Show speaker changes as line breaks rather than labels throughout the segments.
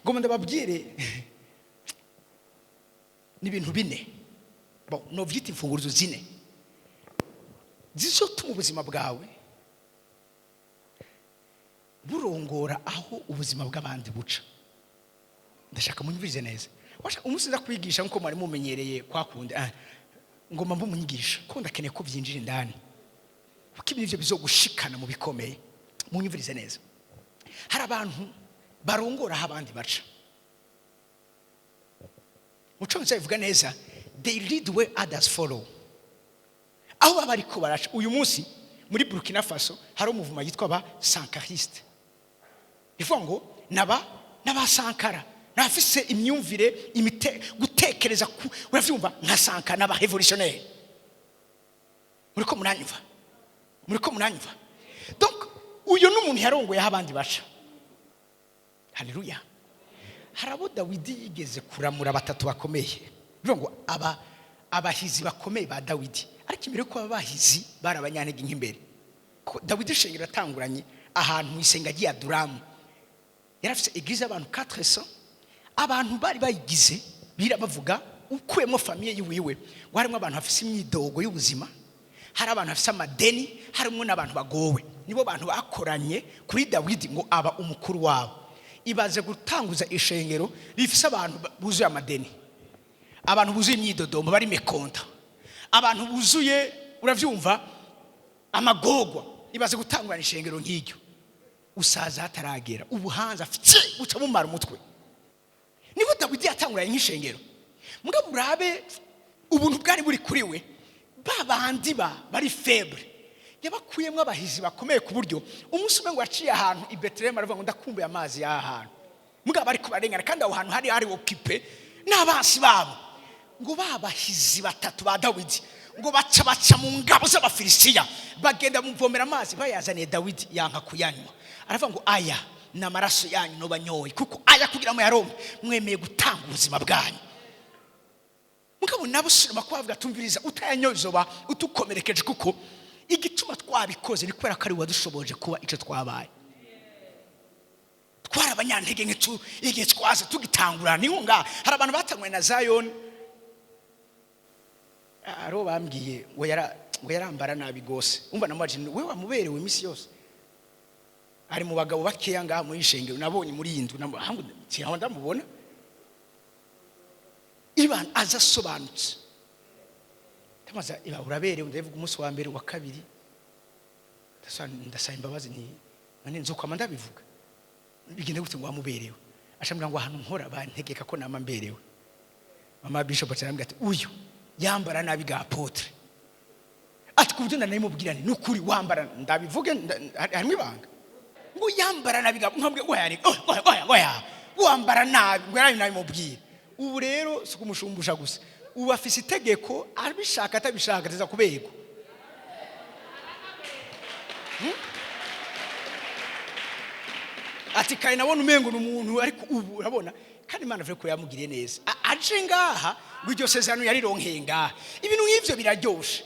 Ngomba ndababwire, ni ibintu bine, bon, novyita imfunguruzo zine zizotuma ubuzima bwawe burongora aho ubuzima bw'abandi buca. Ndashaka munyumvirize neza. Washa umunsi nza kwigisha nkuko mwari mumenyereye kwakunda, ngomba mbe umunyigisha ko ndakeneye ko byinjira indani, kuko ibi nivyo bizogushikana mu bikomeye. Munyumvirize neza, hari abantu barongora aho abandi baca. Mu cyongereza bivuga neza: "They lead where others follow." Aho baba ariko baraca. Uyu munsi muri Burkina Faso hari umuvuma yitwa ba Sankariste, bivuga ngo naba n'abasankara, nabafise imyumvire, imite, gutekereza ku, uravyumva, nka Sankara, n'aba révolutionnaire. Muriko muranyumva? Muriko muranyumva? Donc uyu ni umuntu yarongoye aho abandi baca. Haleluya! Hari abo Dawidi yigeze kuramura batatu bakomeye, bivuga ngo aba abahizi bakomeye ba Dawidi. Ariko imbere yo kuba abahizi, bari abanyantege nk'imbere. Ko Dawidi ishengero yatanguranye ahantu mu isenga ry'i Adulamu, yari afite église y'abantu 400. Abantu bari bayigize bira bavuga, ukuyemo famille yiwiwe, ngo harimo abantu bafise imyidogo y'ubuzima, hari abantu bafise amadeni, harimo n'abantu bagowe. Nibo bantu bakoranye kuri Dawidi ngo aba umukuru wabo. Ibaze gutanguza ishengero rifise abantu buzuye amadeni, abantu buzuye imyidodombo, bari mécontents, abantu buzuye, uravyumva, amagogwa. Ibaze gutangurana ishengero nk'iryo, usaza hataragera, ubuhanza afite buca bumara umutwe. Nibo Dawidi yatanguranye nk'ishengero. Mugabo urabe ubuntu bwari buri kuri we. Ba bandi ba bari faible yabakuyemo abahizi bakomeye, ku buryo umunsi umwe ngo yaciye ahantu i Betelehemu, aravuga ngo: "Ndakumbuye amazi y'aha hantu." Mugabo ariko barengana, kandi aho hantu hari hari occupé n'abansi babo. Ngo ba bahizi batatu ba Dawidi ngo baca baca mu ngabo z'Abafilisitiya, bagenda muvomera amazi, bayazaniye Dawidi, yanka kuyanywa. Aravuga ngo: "Aya ni amaraso yanyu nobanyoye, kuko aya kugira ngo yaronke mwemeye gutanga ubuzima bwanyu." Mugabo nabo siruma ko bavuga: "Tumviriza, utayanyoye uzoba utukomerekeje, kuko igituma twabikoze ni kubera ko ari wadushoboje kuba icyo twabaye. Twari abanyantege nke igihe twaza tugitangura." Niho ngaha hari abantu batangwe na Zayoni. Hariho bambwiye ngo yara ngo yarambara nabi gose. Umva, namubajije: "We wamuberewe iminsi yose?" Ari mu bagabo bakeya ngaha muri ishengero nabonye muri iyi nzu aho ndamubona Ibana aza asobanutse. Ndamaza: "Iba uraberewe?" Ndavuga umunsi wa mbere, wa kabiri, ndasaba imbabazi nti: "None nzokwama ndabivuga, bigenda gute ngo wamuberewe?" Ashambwira ngo: "Ahantu nkora bantegeka ko nama mberewe." Mama Bishop arambwira ati: "Uyu yambara nabi ga apôtre." Ati ku buryo ndanabimubwira nti: "Nukuri wambara." Ndabivuge, harimo ibanga. Ngo yambara nabi ga, nkambwe oya, ni oya, oya, oya, wambara nabi. Ngo yari nabimubwira. Ubu rero si kumushumbusha gusa, ubu afise itegeko, abishaka atabishaka ateza kuberwa. Ati: "Kare nabona umengo ni umuntu, ariko ubu urabona." Kandi Imana avuye ko yamugiriye neza. Aje ngaha ngo iryo sezerano yarironkeye ngaha. Ibintu nk'ivyo biraryoshe,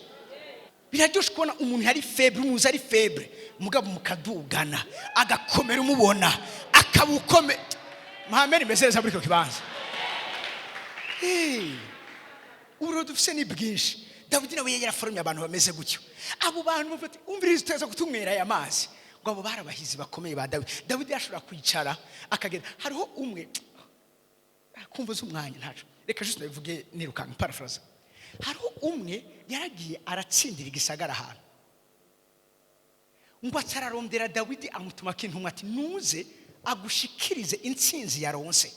biraryoshe kubona umuntu yari faible, umuzi ari faible, mugabo mukadugana agakomera, umubona akaba ukome. Muhamere imeze neza muri icyo kibanza. Hey, uburiro dufise ni bwinshi. Dawidi nawe yari yaraforomye abantu bameze gutyo. Abo bantu bavuga ati: "Umviriza, uteza kutunywera aya mazi." Ngo abo bari abahizi bakomeye ba Dawidi. Dawidi yashobora kwicara akagenda. Hariho umwe, kumva z'umwanya ntaco, reka juste ndabivuge nirukanka, paraphrase. Hariho umwe yaragiye aratsindira igisagara ahantu, ngo acararondera Dawidi, amutumako intumwa ati: "Nuze agushikirize intsinzi yaronse,"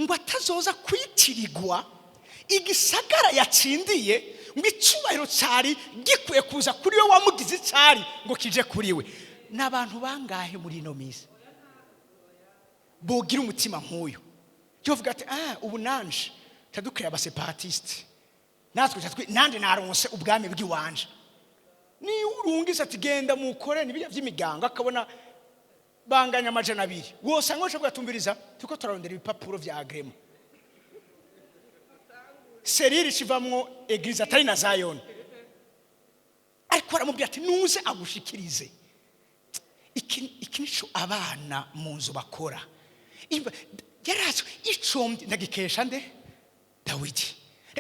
ngo atazoza kwitirirwa igisagara yatsindiye, ngo icyubahiro cyari gikwiye kuza kuri we wamugize icyari, ngo kije kuri we. Ni abantu bangahe muri ino minsi bogira umutima nk'uyu, cyo ati: "Ah, ubu nanje tadukwiye aba séparatistes, natwe nanje naronse ubwami bw'iwanje"? Niyo urungise ati: "Genda mukore n'ibijya by'imigango," akabona banganya 200, wosanga bashobora kutumviriza: "Turiko turarondera ibipapuro vya agrément." Serire kivamwo église atari na Zayoni, ariko aramubwira ati: "Nuze agushikirize." Iki nico abana mu nzu bakora. Yarazwe icumbi. Ndagikesha nde? Dawidi.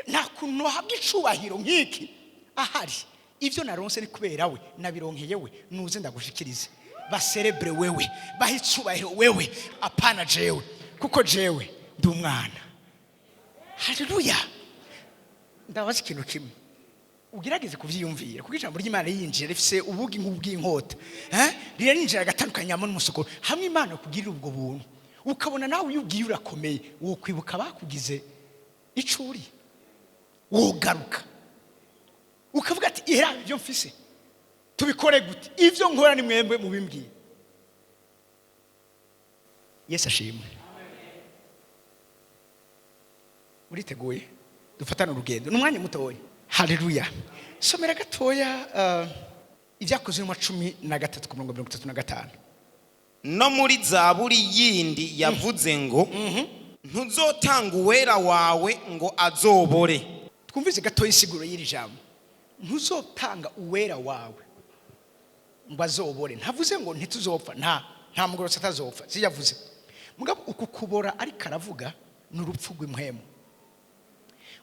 Nta kuntu wahabwa icubahiro nk'iki ahari. Ibyo naronse ni kubera we, nabironkeye we. Nuze ndagushikirize, baserebure wewe, bahe icubahiro wewe, apana jewe, kuko jewe ndi umwana. Haleluya! Ndabaza ikintu kimwe, ugerageze kuvyiyumvira, kuko ijambo ry'Imana yinjira rifise ubugi nk'ubw'inkota, eh? Ririnjira agatandukanyamo n'umusokoro. Hamwe Imana kugirira ubwo buntu, ukabona nawe iyo ugiye urakomeye, wokwibuka bakugize icuri, wogaruka ukavuga ati: "Ihera ibyo mfise tubikore gute? Ibyo nkora ni mwembe mubimbwiye." Yesu ashimwe! Muriteguye? Dufatane urugendo, ni umwanya mutoya. Haleluya! Somera gatoya Ibyakozwe mu 13 ku murongo 35.
No muri Zaburi yindi yavuze ngo: "Ntuzotanga Uwera wawe ngo azobore."
Twumvise gatoya isiguro y'iri jambo: "Ntuzotanga Uwera wawe ngo azobore." Ntavuze ngo ntituzopfa. Nta mugororotsi atazopfa, siyavuze. Mugabo uku kubora ariko aravuga ni urupfu rw'impwemu.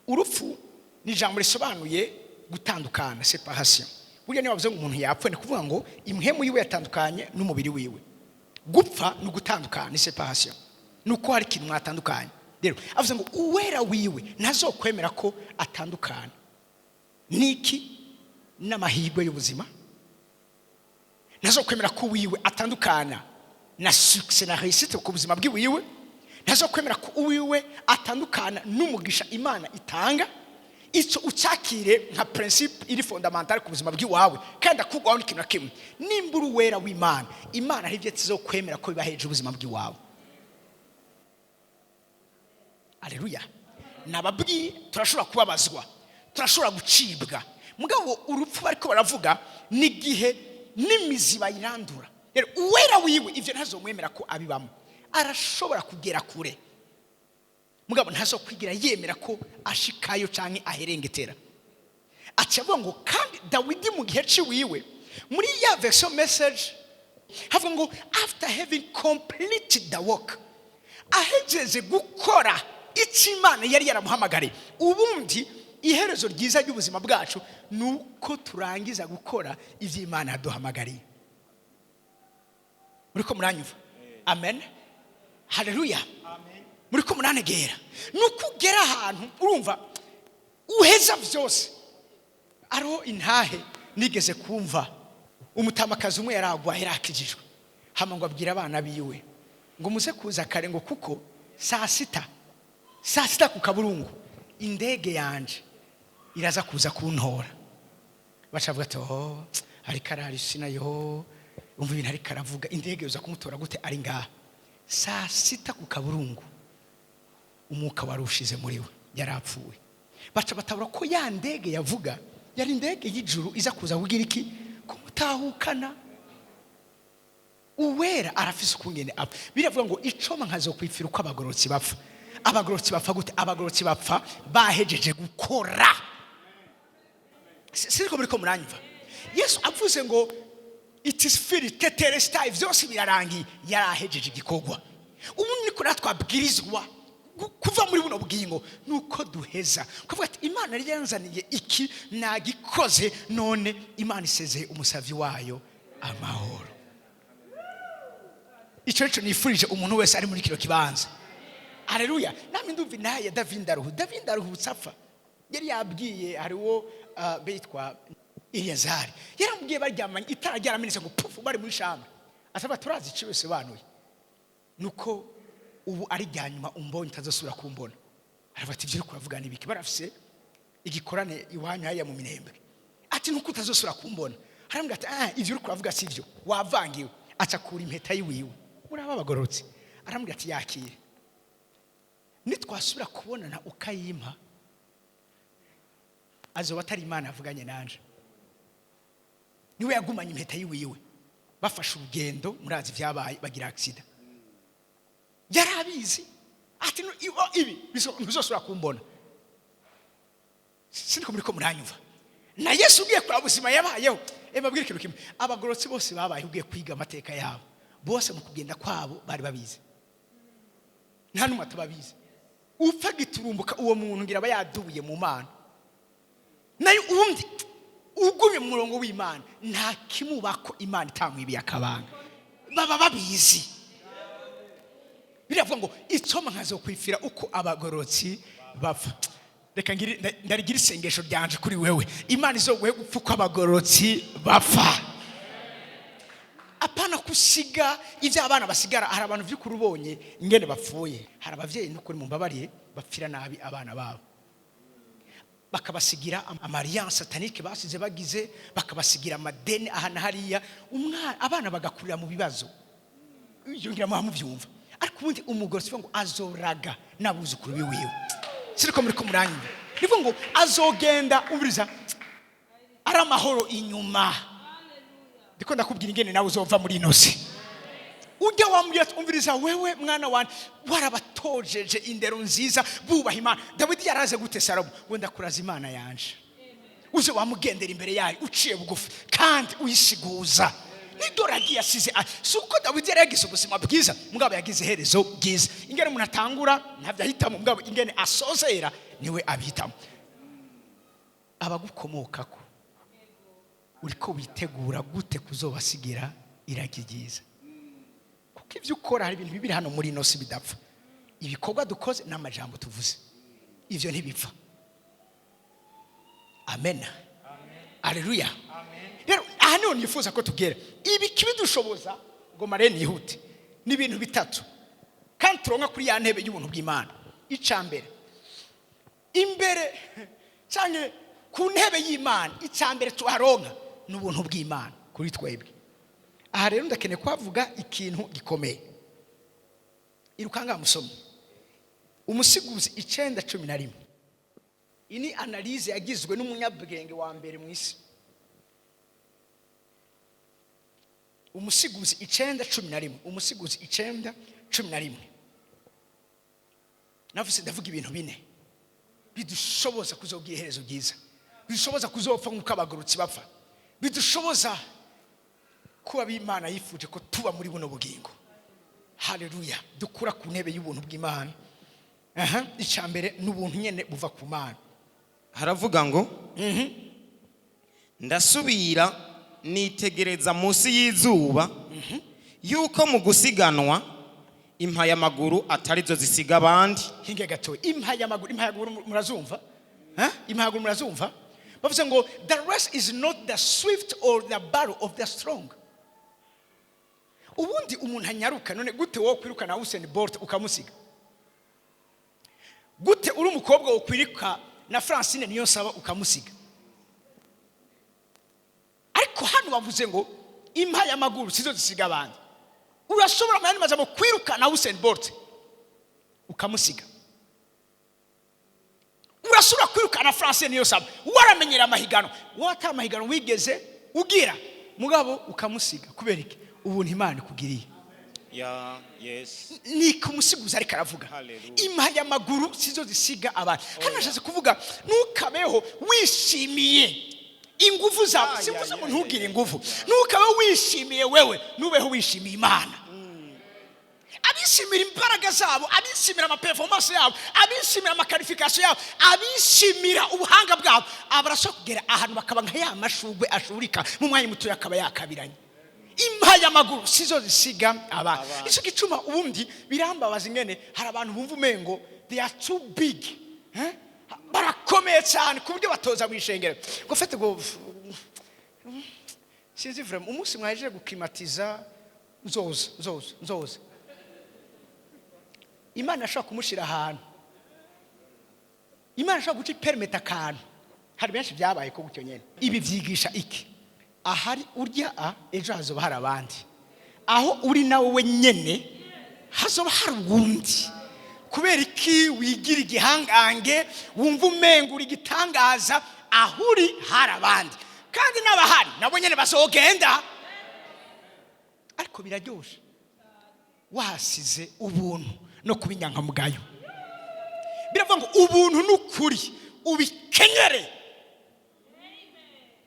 Urupfu ni ijambo risobanuye gutandukana, séparation. Burya niba bavuze ngo umuntu yapfuye, ni kuvuga ngo impwemu yiwe yatandukanye n'umubiri wiwe. Gupfa ni ugutandukana, ni séparation, ni uko hari ikintu mwatandukanye. Rero avuze ngo Uwera wiwe ntazokwemera ko atandukana niki? N'amahirwe y'ubuzima. Ntazokwemera ko uwiwe atandukana na succès na réussite ku buzima bw'iwiwe. Ntazokwemera ko uwiwe atandukana n'umugisha Imana itanga. Icyo ucyakire nka principe iri fondamentale ku buzima bw'iwawe, kandi akugwaho n'ikintu na kimwe. Nimba uri Uwera w'Imana, Imana hari ibyo tuzokwemera ko biba hejuru y'ubuzima bw'iwawe. Aleluya! Nababwiye, turashobora kubabazwa, turashobora gucibwa, mugabo urupfu bariko baravuga ni igihe n'imizi bayirandura. Rero Uwera wiwe ibyo ntazomwemera ko abibamo. Arashobora kugera kure, mugabo ntazokwigira yemera ko ashikayo canke aherengetera. Aca avuga ngo kandi Dawidi mu gihe ciwiwe, muri ya version Message havuga ngo "after having completed the work", ahejeje gukora icyo Imana yari yaramuhamagariye. Ubundi iherezo ryiza ry'ubuzima bwacu ni uko turangiza gukora ibyo Imana yaduhamagariye. Muri ko muranyumva? Amen, haleluya! Muri ko muranegera? Ni uko ugera ahantu urumva uheza byose. Ariho intahe nigeze kumva, umutamakazi umwe yaragwa, yarakijijwe, hama ngo abwira abana biwe ngo muze kuza kare, ngo kuko saa sita, saa sita ku kaburungu, indege yanje iraza kuza kuntora. Bacavuga ati: "Oh, ariko arari sinayo, umva ibintu ariko aravuga, indege yoza kumutora gute ari ngaha?" Saa sita ku kaburungu umwuka wari ushize muri we, yarapfuye. Baca batabura ko ya ndege yavuga yari indege y'ijuru iza kuza kugira iki? Kumutahukana. Uwera arafise ukungene apfa. Biravuga ngo: "Icoma nkazokwipfira uko abagororotsi bapfa." Abagororotsi bapfa gute? Abagororotsi bapfa bahejeje gukora. Siriko muriko muranyumva? Yesu avuze ngo "It is finished", tetelestai, vyose birarangiye, yarahejeje igikorwa. Ubu niko natwe twabwirizwa kuva muri buno bugingo, nuko duheza kuvuga ati: "Imana yari yanzaniye iki, nagikoze, none Imana isezeye umusavyi wayo amahoro." Icyo nico nifurije umuntu wese ari muri kino kibanza. Aleluya! Namwe ndumva inaha ya David Ndaruhu. David Ndaruhutse apfa yari yabwiye, hariwo bitwa Eliyazari, yaramubwiye baryamanye, itara ryaramenetse ngo pufu, bari muri chambre, asaba: "Turazi icyo bisobanuye, nuko ubu ari rya nyuma umbonye, utazosubira kumbona." Aravuga ati: "Ibyo uri kuravuga ni ibiki?" Barafise igikorane iwanyu hariya mu Minembwe. Ati: "Nuko utazosubira kumbona." Arambwira ati: "Ah, ibyo uri kuravuga si byo, wavangiwe." Aca akura impeta yiwiwe, muraba abagororotsi, arambwira ati: "Yakire, nitwasubira kubonana ukayimpa, azoba atari Imana avuganye nanje." Niwe yagumanye impeta yiwiwe. Bafashe urugendo, murazi ibyabaye, bagira accident. Yari abizi ati: "Ibi ntuzosubira kumbona." Siniko muri ko muranyumva? Na Yesu ugiye kuraba ubuzima yabayeho, mbabwire ikintu kimwe: abagororotsi bose babayeho, ugiye kwiga amateka yabo bose, mu kugenda kwabo bari babizi. Nta n'umwe atababizi. Upfa giturumbuka, uwo muntu ngira aba yaduye mu Mana. Nayo ubundi ugumye mu murongo w'Imana, nta kimubako Imana itamwibiye akabanga. Baba babizi. Biravuga ngo icoma nkazokwifira uko abagorotsi bapfa. Reka ndarigira isengesho ryanje kuri wewe: Imana izoguhe gupfa uko abagorotsi bapfa, apana kusiga ibyo abana basigara. Hari abantu by'ukuri ubonye ingene bapfuye, hari ababyeyi, n'ukuri mumbabariye, bapfira nabi abana babo, bakabasigira ama alliances sataniques basize bagize, bakabasigira amadeni aha na hariya, umwana, abana bagakurira mu bibazo. Ibyo ngira muba mubyumva. Ariko ubundi umugore si ngo azoraga n'abuzukuru biwiwe, siriko muri ko muranyumva? Ni ngo azogenda, umviriza, ari amahoro inyuma. Ndiko ndakubwira ingene nawe uzova muri ino si. Ujya wambwira ati: "Umviriza wewe mwana wanjye, warabatojeje indero nziza, bubaha Imana." Dawidi yaraze gute Salomo? Ngo ndakuraza Imana yanje, uze wamugendera imbere yayo uciye bugufi kandi uyisiguza. Nidore agiye asize, si uko Dawidi yari yagize ubuzima bwiza, mugabo yagize iherezo bwiza. Ingene umuntu atangura ntabyo ahitamo, mugabo ingene asozera niwe abihitamo. Abagukomokako uriko witegura gute kuzobasigira iragi ryiza? Kuko ibyo ukora, hari ibintu bibiri hano muri ino si bidapfa: ibikorwa dukoze n'amajambo tuvuze. Ibyo ntibipfa. Amen, aleluya. Rero aha niho nifuza ko tugera. Ibi kibidushoboza ngo mare nihute ni ibintu bitatu kandi turonka kuri ya ntebe y'ubuntu bw'Imana. Icya mbere, imbere cyane ku ntebe y'Imana, icya mbere tuharonka ni ubuntu bw'Imana kuri twebwe. Aha rero ndakeneye kuhavuga ikintu gikomeye. Irukanga musomyi, Umusiguzi 9:11. Iyi ni analyse yagizwe n'umunyabwenge wa mbere mu isi. Umusiguzi 9:11, Umusiguzi 9:11. Navuze, ndavuga ibintu bine bidushoboza kuzobwira iherezo ryiza, bidushoboza kuzopfa nk'uko abagorotsi bapfa, bidushoboza kuba b'Imana yifuje ko tuba muri buno bugingo. Haleluya! Dukura ku ntebe y'ubuntu bw'Imana. Aha, icya mbere ni ubuntu nyine buva ku Mana.
Haravuga ngo: "Ndasubira nitegereza munsi y'izuba yuko mu gusiganwa impayamaguru atarizo zisiga abandi."
Hinge gatoya. Impayamaguru, impayamaguru murazumva? Ha? Impayamaguru murazumva? Bavuze ngo the race is not the swift or the battle of the strong. Ubundi umuntu anyaruka, none gute wowe kwirukana Usain Bolt ukamusiga? Gute uri umukobwa wo kwiruka na Francine niyo nsaba ukamusiga? Ariko hano bavuze ngo impayamaguru sizo zisiga abandi. Urashobora mu yandi majambo kwirukana Usain Bolt ukamusiga, urashobora kwirukana Francine niyo saba, waramenyera amahiganwa, wowe ata amahiganwa wigeze ugira, mugabo ukamusiga. Kubera iki? Ubuntu Imana ikugiriye.
Ya, yes.
Ni kumusiguza, ariko aravuga
Hallelujah.
impayamaguru sizo zisiga abantu. Hano ashatse kuvuga ntukabeho wishimiye ingufu zawe. Simvuze ngo ntugire ingufu. Ntukabeho wishimiye wewe, nubeho wishimiye Imana. Abishimira imbaraga zabo, abishimira ama performances yabo, abishimira ama qualifications yabo, abishimira ubuhanga bwabo, aba barashobora kugera ahantu bakaba nka ya mashugwe ashurika mu mwanya mutoya akaba yakabiranye. Impayamaguru sizo zisiga abantu. Nicyo gituma ubundi birambabaza ingene hari abantu bumva umengo they are too big, eh? Barakomeye cyane ku buryo batoza mu ishengero ngo fete ngo sinzi vraiment umunsi mwaje guklimatiza, nzoza, nzoza, nzoza. Imana ashobora kumushyira ahantu, Imana ashobora guca iperimeta akantu. Hari benshi byabaye ko gutyo nyine. Ibi byigisha iki? Ahari urya a ejo hazoba hari abandi, aho uri nawe wenyine hazoba hari uwundi. Kubera iki wigira igihangange, wumva umenga uri igitangaza, aho uri hari abandi, kandi n'abahari nabo nyine bazogenda? Ariko biraryoshe wahasize ubuntu no kuba inyankamugayo. Biravuga ngo ubuntu n'ukuri ubikenyere,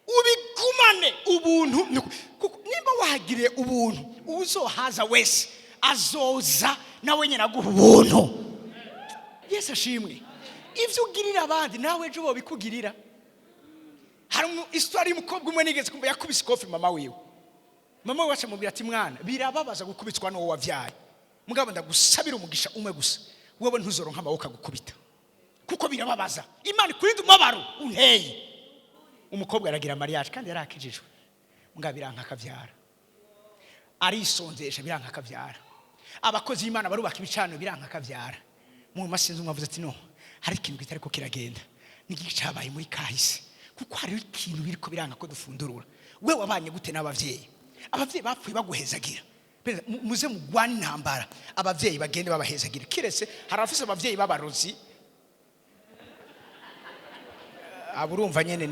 ubigumane. Ubuntu ni ukuri. Kuko nimba wahagiriye ubuntu, uzohaza wese azoza. Nawe nyine aguha ubuntu. Yesu ashimwe. Ibyo ugirira abandi, nawe ejo bobikugirira. Hari histoire y'umukobwa umwe nigeze kumva, yakubise ikofi mama wiwe. Mama we acamubwira ati: "Mwana, birababaza gukubitwa n'uwo wabyaye. Mugabo ndagusabira umugisha umwe gusa: wowe ntuzoronka amaboko agukubita, kuko birababaza. Imana ikurinde umubabaro unteye." Umukobwa aragira mariage kandi yari akijijwe. Mugabo biranka akabyara, arisonzesha, biranka akabyara. Abakozi b'Imana barubaka ibicaniro, biranka akabyara. Mu masinzi umwe avuze ati: "No hari ikintu kitari ko kiragenda. Niki cyabaye muri kahise?" Kuko hariho ikintu biriko biranga ko dufundurura. We wabanye gute n'abavyeyi? Abavyeyi bapfuye baguhezagira. Muze mugwane intambara, abavyeyi bagende babahezagira. Kiretse hari abafise abavyeyi b'abarozi, abo urumva nyene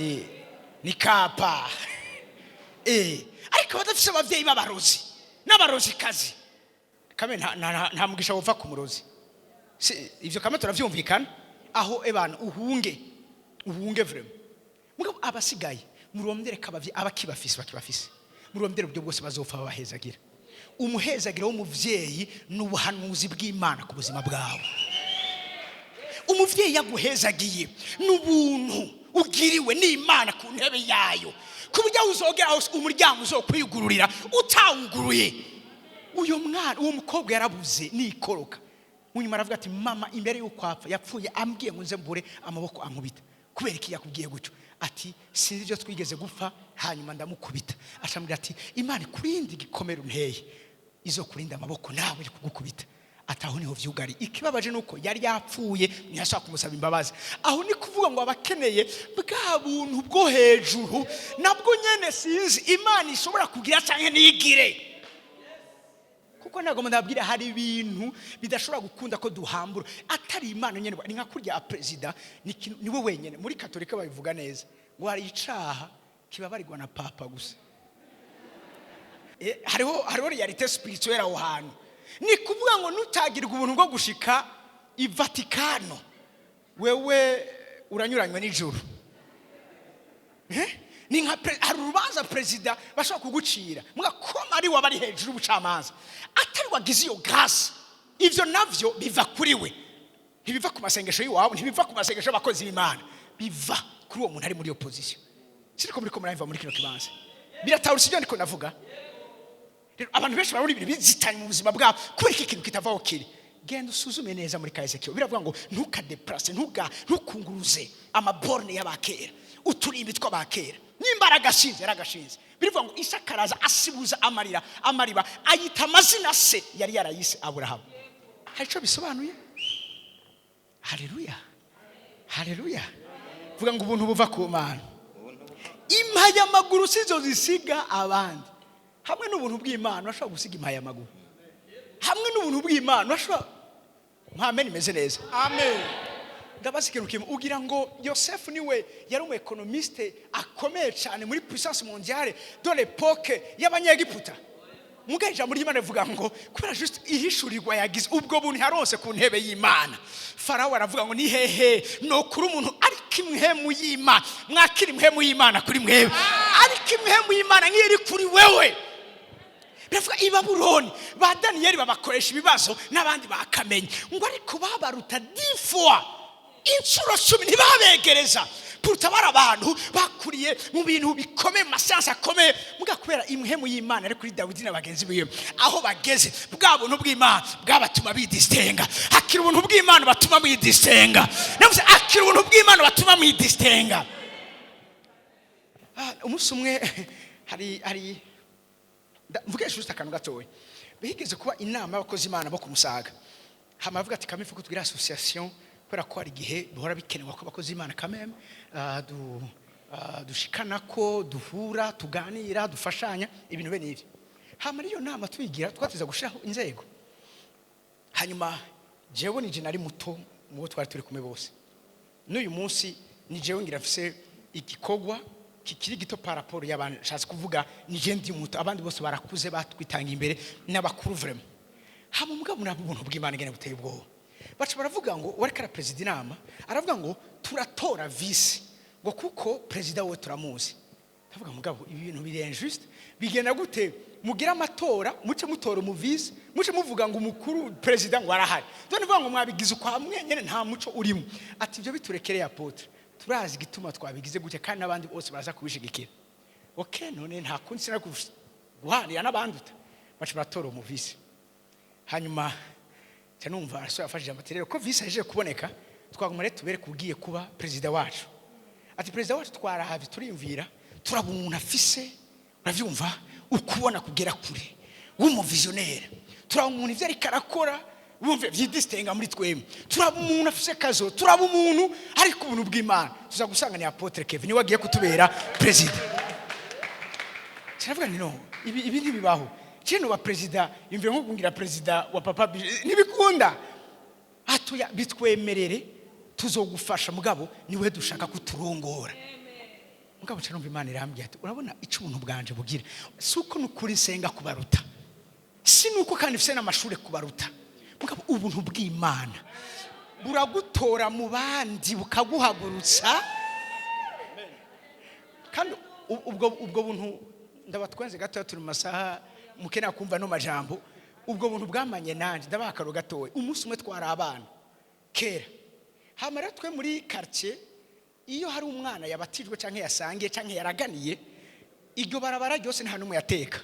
ni kapa. Ariko badafise abavyeyi b'abarozi n'abarozikazi, kame nta mugisha wova ku murozi. Ivyo kame turavyumvikana. Aho ebana uhunge, uhunge vraiment. Mugabo abasigaye, murondere ko abavyeyi abakibafise bakibafise, murondere uburyo bwose bazopfa babahezagira. Umuhezagira w'umuvyeyi ni ubuhanuzi bw'Imana ku buzima bwawe. Umuvyeyi yaguhezagiye n'ubuntu ugiriwe n'Imana ku ntebe yayo, ku buryo aho uzogera hose umuryango uzokwiyugururira utawuguruye. Uyu mwana, uwo mukobwa yarabuze nikoroka. Munyuma aravuga ati: "Mama imbere y'uko apfa yapfuye ambwiye ngo nze mbure amaboko ankubita." "Kubera iki yakubwiye gutyo?" Ati: "Sinzi ibyo twigeze gupfa, hanyuma ndamukubita." Acambwira ati: "Imana ikurinde igikomere unteye, izo kurinda amaboko nawe iri kugukubita." Ataho niho vyugari. Ikibabaje nuko yari yapfuye, ntiyashobora kumusaba imbabazi. Aho ni kuvuga ngo abakeneye bwa buntu bwo hejuru nabwo nyene, sinzi Imana ishobora kugira canke ntigire, kuko ntabwo ndabwira. Hari ibintu bidashobora gukunda ko duhambura atari Imana nyene. Ni nka kurya perezida, niwe wenyene. Muri Katolika babivuga neza ngo hari icaha kibabarirwa na papa gusa. Hariho réalité spirituelle aho hantu. Ni kuvuga ngo nutagirwa ubuntu bwo gushika i Vatikano, wewe uranyuranywe n'ijuru. Eh? Ni nka hari urubanza perezida bashobora kugucira, mugakoma ari waba ari hejuru y'ubucamanza, atari wagize iyo grâce. Ivyo navyo biva kuri we, ntibiva ku masengesho y'iwabo, ntibiva ku masengesho y'abakozi b'Imana, biva kuri uwo muntu ari muri iyo position. Siriko muriko murayumva muri kino kibanza? Biratahura ibyo ndiko ndavuga? Rero abantu benshi barabona ibintu bizitanye mu buzima bwabo kubera iki kintu kitavaho kiri. Genda usuzume neza muri kahise kiwe. Biravuga ngo ntukadeplase, ntukunguruze amaborne y'abakera, uturimbi tw'abakera. Nimba aragashinze, yaragashinze. Birivuga ngo Isaka araza asibuza amarira amariba, ayita amazina se yari yarayise Aburahamu. Hari icyo bisobanuye. Haleluya, haleluya! Vuga ngo ubuntu buva ku Mana. Impayamaguru sizo zisiga abandi. Hamwe n'ubuntu bw'Imana urashobora gusiga impayamaguru. Hamwe n'ubuntu bw'Imana urashobora. Mpamene imeze neza.
Amen.
Ndabaza ikintu kimwe: ugira ngo Yosefu niwe yari umu économiste akomeye cyane muri puissance mondiale de l'époque y'Abanyegiputa? Muga ijambo ry'Imana rivuga ngo kubera juste ihishurirwa yagize, ubwo buntu yaronse ku ntebe y'Imana, Farawo aravuga ngo: "Ni hehe nokuri umuntu ariko imhemu y'Imana?" Mwakira imhemu y'Imana kuri mwebwe, ariko imhemu y'Imana nk'iyo iri kuri wewe. Biravuga i Babuloni ba Daniyeli babakoresha ibibazo n'abandi bakamenya ngo ariko babaruta 10 fois, inshuro 10, ntibabegereza kuruta bari abantu bakuriye mu bintu bikomeye, mu masiyansi akomeye. Muga kubera imhemu y'Imana ari kuri Dawidi na bagenzi biwe, aho bageze bwa buntu bw'Imana bwabatuma bidisitenga. Akira ubuntu bw'Imana batuma mwidisitenga. Navuze akira ubuntu bw'Imana batuma mwidisitenga. Umunsi umwe hari mvuge juste akantu gatoya. Bigeze kuba inama y'abakozi Imana bo kumusaga. Hama bavuga ati: "Kame, faut tugira association, kubera ko hari igihe bihora bikenerwa ko abakozi Imana kameme dushikana ko duhura, tuganira, dufashanya ibintu bene ivyo." Hama iyo nama tuyigira, twateza gushiraho inzego. Hanyuma jewe nije nari muto mu bo twari turi kumwe bose. N'uyu munsi ni jewe ngira mfise igikorwa kikiri gito par rapport y'abantu. Nshatse kuvuga ni je ndi muto, abandi bose barakuze, batwitanga imbere n'abakuru vraiment. Hama mugabo muri ubuntu bw'Imana ingene buteye ubwoba, baca baravuga ngo wariko ara perezida inama aravuga ngo turatora vice, ngo kuko perezida we turamuzi. Ndavuga: "Mugabo ibi bintu biri injuste, bigenda gute?" Mugire amatora, muce mutora umu vice, muce muvuga ngo umukuru perezida ngo arahari. None uvuga ngo mwabigize ukwa mwenyene, nta muco urimo. Ati: "Ibyo biturekereye, apôtre, turazi igituma twabigize gutya, kandi n'abandi bose baraza kubishigikira." OK, none nta kundi, sina guhanira n'abanduta. Baca baratora umu vice. Hanyuma nca numva arasubira afashije ati: "Rero ko vice ahejeje kuboneka, twaguma rero tubereke ugiye kuba perezida wacu." Ati: "Perezida wacu twarahavye, turiyumvira, turaba umuntu afise, uravyumva, ukubona kugera kure, w'umu visionnaire. Turaba umuntu ivyo ariko arakora wumve vyidistinga muri twemwe. Turaba umuntu afise kazo, turaba umuntu ariko ubuntu bw'Imana, tuza gusanga ni apôtre Kevin, niwe agiye kutubera perezida." Kiravuga nti: "No, ibi ntibibaho. Kino wa perezida imvira nko kungira perezida wa papa ntibikunda." Atuya: "Bitwemerere, tuzogufasha, mugabo niwe dushaka kuturongora." Mugabo nca numva Imana irambwiye ati: "Urabona icyo ubuntu bwanje bugira? Si uko nukuri nsenga kubaruta, si nuko kandi mfise n'amashuri kubaruta, mugabo ubuntu bw'Imana buragutora mu bandi, bukaguhagurutsa." Kandi ubwo buntu, ndabatwenze gatoya, turi mu masaha mukenera kumva no majambo. Ubwo buntu bwamanye nanje. Ndabaha akaro gatoya. Umunsi umwe twari abana kera, hama rero twe muri quartier, iyo hari umwana yabatijwe canke yasangiye canke yaraganiye, iryo barabara ryose nta n'umwe yateka,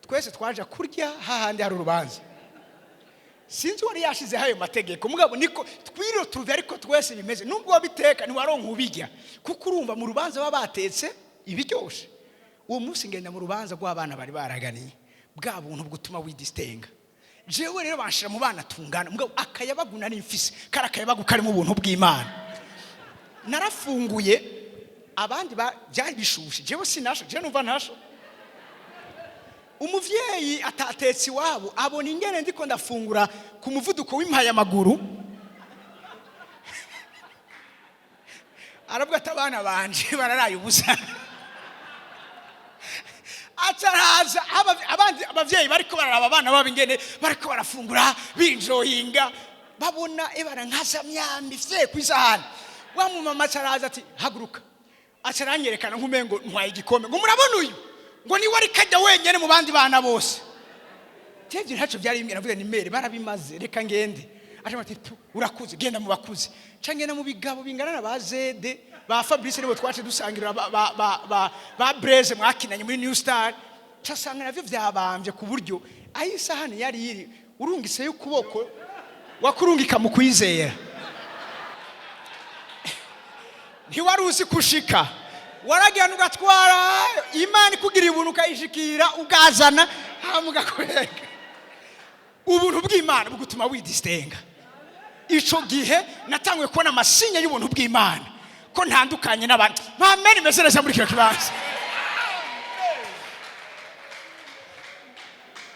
twese twaja kurya hahandi hari urubanza. Sinzi uwari yashizeho ayo mategeko, mugabo niko twiriwe turuve, ariko twese bimeze. Nubwo wabiteka ntiwaronka ubirya, kuko urumva mu rubanza baba batetse ibiryoshe. Uwo munsi ngenda mu rubanza rw'abana bari baraganiye, bwa buntu bwutuma widistinga. Jewe rero banshira mu bana tungana, mugabo akayabagu nari mfise kari akayabagu karimo ubuntu bw'Imana. Narafunguye, abandi byari bishushe, jewe sinasho, jewe numva ntasho. Umuvyeyi atatetse iwabo abona ingene ndiko ndafungura ku muvuduko w'impayamaguru, aravuga ati: "Abana banje bararaye ubusa." Acaraza abandi abavyeyi bariko bararaba abana babo ingene bariko barafungura binjoyinga, babona ebara nkaza myambi fye kwisahani. Wa mumama acaraza ati: "Haguruka." Acaranyerekana nk'umengo ntwaye igikombe, ngo: "Murabona uyu?" Ngo: "Niwe ariko ajya wenyene mu bandi bana bose." Jeje ntacyo byari bimbwira, navuga ni mere barabimaze, reka ngende. Aca ati: "Tu, urakuze, genda mu bakuze." Ca ngenda mu bigabo bingana na ba Zede, ba Fabrice, nibo twace dusangira, ba Breze mwakinanye muri New Star. Casanga navyo vyabambye ku buryo aho isahani yari iri urungiseyo ukuboko wakurungika mu kwizera, ntiwari uzi kushika, waragenda ugatwara, Imana ikugiriye ubuntu ukayishikira, ukazana hama ugakoreka. Ubuntu bw'Imana bugutuma widistinga. Ico gihe natanguye kubona ama signes y'ubuntu bw'Imana, ko ntandukanye n'abandi. Mpamene imeze neza muri kino kibanza.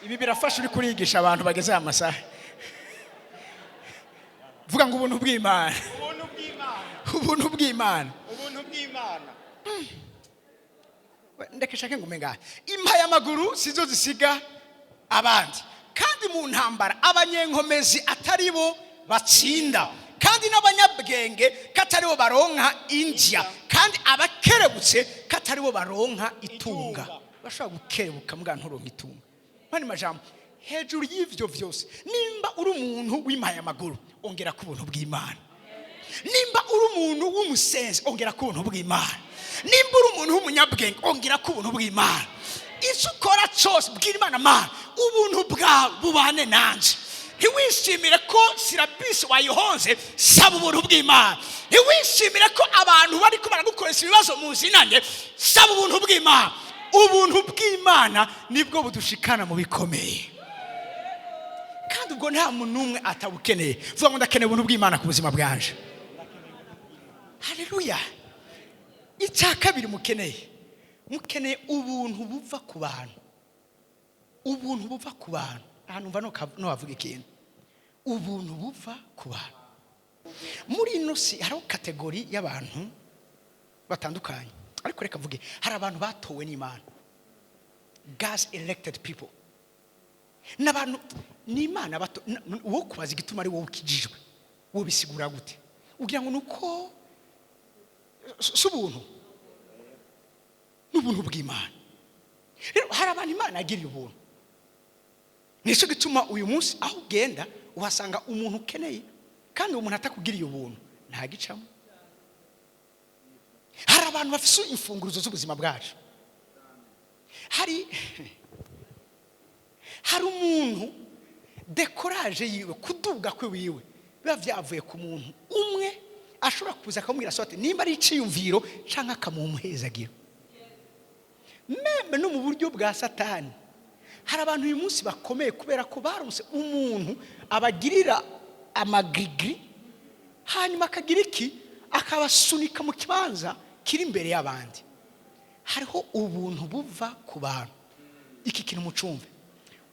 Ibi birafasha uri kurigisha abantu bageze aya masaha. Vuga ngo: "Ubuntu bw'Imana."
Ubuntu bw'Imana.
Ubuntu bw'Imana.
Ubuntu bw'Imana.
Ndeka shake ngume ngaha. Impayamaguru sizo zisiga abandi, kandi mu ntambara abanyenkomezi atari bo batsinda, kandi n'abanyabwenge katari bo baronka indya, kandi abakerebutse katari bo baronka itunga.
Itunga.
Bashobora gukerebuka mbwa nturonka itunga. Mani majambo, hejuru y'ivyo vyose, nimba uri umuntu w'impayamaguru, ongera ku buntu bw'Imana. Nimba uri umuntu w'umusenzi, ongera ku buntu bw'Imana. Nimba uri umuntu w'umunyabwenge, ongera ku buntu bw'Imana. Icyo ukora cyose, bwira Imana: "Mana, ubuntu bwawe bubane nanje." Ntiwishimire ko syllabus wayihonze, saba ubuntu bw'Imana. Ntiwishimire ko abantu bariko baragukoresha ibibazo muzinanye, saba ubuntu bw'Imana. Ubuntu bw'Imana nibwo budushikana mu bikomeye, kandi ubwo nta muntu n'umwe atabukeneye. Vuga ngo: "Ndakeneye ubuntu bw'Imana ku buzima bwanje." Haleluya! Icya kabiri mukeneye, mukeneye ubuntu buva ku bantu. Ubuntu buva ku bantu, ahantu mva ntiwavuga ikintu. Ubuntu buva ku bantu. Muri ino si hariho catégorie y'abantu batandukanye, ariko reka mvuge, hari abantu batowe n'Imana, God's elected people, n'abantu n'Imana bato. Wo kubaza igituma ari wowe ukijijwe, wowe bisigura gute? Ugira ngo ni uko si ubuntu? N'ubuntu bw'Imana. Rero hari abantu Imana yagiriye ubuntu. Nicyo gituma uyu munsi aho ugenda uhasanga umuntu ukeneye, kandi uwo muntu atakugiriye ubuntu ntagicamo. Hari abantu bafite imfunguruzo z'ubuzima bwacu. Hari umuntu décollage yiwe, kuduga kwe wiwe, biba byavuye ku muntu umwe ashobora kuza akamubwira sote nimba ari iciyumviro cyangwa akamuha umuhezagiro. Même no mu buryo bwa Satani, hari abantu uyu munsi bakomeye kubera ko baronse umuntu abagirira amagirigiri, hanyuma akagira iki? Akabasunika mu kibanza kiri imbere y'abandi. Hariho ubuntu buva ku bantu. Iki kintu mucumve.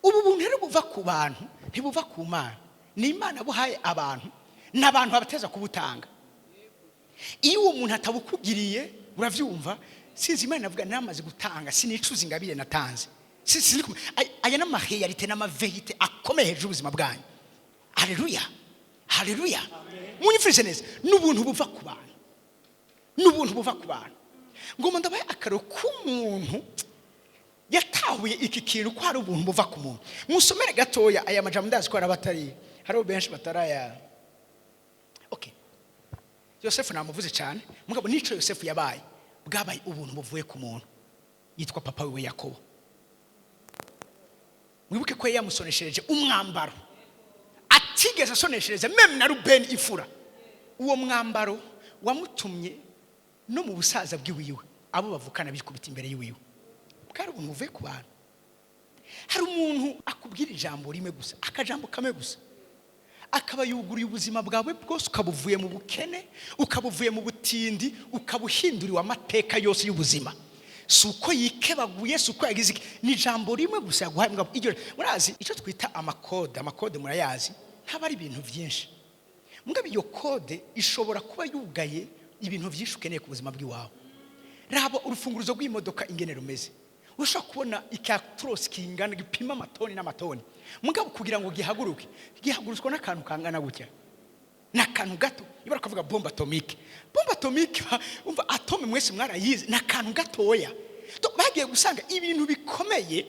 Ubu buntu rero buva ku bantu, ntibuva ku Mana. Ni Imana buhaye abantu, n'abantu babateza kubutanga. Iyo uwo muntu atabukugiriye, urabyumva, sinzi Imana avuga namaze gutanga, sinicuza ingabire natanze. Aya ni ama réalités n'ama vérités akomeye hejuru y'ubuzima bwanyu. Haleluya, haleluya! Munyumvise neza, n'ubuntu buva ku bantu, n'ubuntu buva ku bantu. Ngomba ndabaye akaro k'umuntu yatahuye iki kintu, ko hari ubuntu buva ku muntu. Musomere gatoya aya majambo. Ndazi ko hari abatari, hariho benshi bataraya. Okay, Yosefu namuvuze cyane. Mugabo nico Yosefu yabaye, bwabaye ubuntu buvuye ku muntu yitwa papa wiwe Yakobo. Mwibuke ko yari yamusoneshereje umwambaro atigeze asoneshereza même na Rubeni ifura. Uwo mwambaro wamutumye no mu busaza bw'iwiwe abo bavukana bikubita imbere y'iwiwe. Bwari ubuntu buvuye ku bantu. Hari umuntu akubwira ijambo rimwe gusa, akajambo kamwe gusa, akaba yuguruye ubuzima bwawe bwose, ukaba uvuye mu bukene, ukaba uvuye mu butindi, ukaba uhinduriwe amateka yose y'ubuzima. Si uko yikebaguye, si uko yagize iki, ni ijambo rimwe gusa yaguhaye. Mugabo iryo, murazi icyo twita ama codes. Ama codes murayazi, ntaba ari ibintu byinshi. Mugabo iyo code ishobora kuba yugaye ibintu byinshi ukeneye ku buzima bw'iwawe. Raba urufunguruzo rw'imodoka ingene rumeze. Ushobora kubona icyatrosi kingana, gipima amatoni n'amatoni, mugabo kugira ngo gihaguruke, gihagurutswa n'akantu kangana gutya, ni akantu gato. Niba bakavuga bombe atomique, bombe atomique, umva atome mwese mwarayize, ni akantu gatoya. Bagiye gusanga ibintu bikomeye.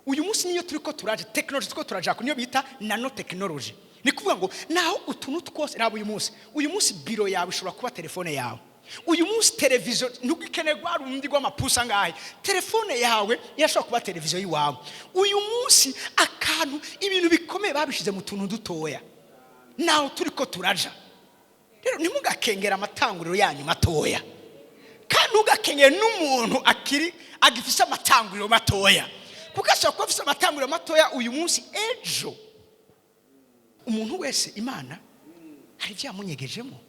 Uyu munsi niyo turi ko turaje technologie, turiko turaja ku niyo bita nanotechnologie. Ni kuvuga ngo naho utuntu twose. Raba uyu munsi biro yawe ishobora kuba telefone yawe. Uyu munsi televiziyo ntugikeneye rwa rundi rw'amapusa angahe, telefone yawe irashobora kuba televiziyo y'iwawe. Uyu munsi akantu, ibintu bikomeye babishyize mu tuntu dutoya. Naho turi ko turaja rero, ntimugakengera amatanguriro yanyu matoya, kandi ntugakengere n'umuntu akiri agifise amatanguriro matoya, kuko ashobora kuba afise amatanguriro matoya uyu munsi, ejo umuntu wese Imana hari ibyo yamunyegejemo.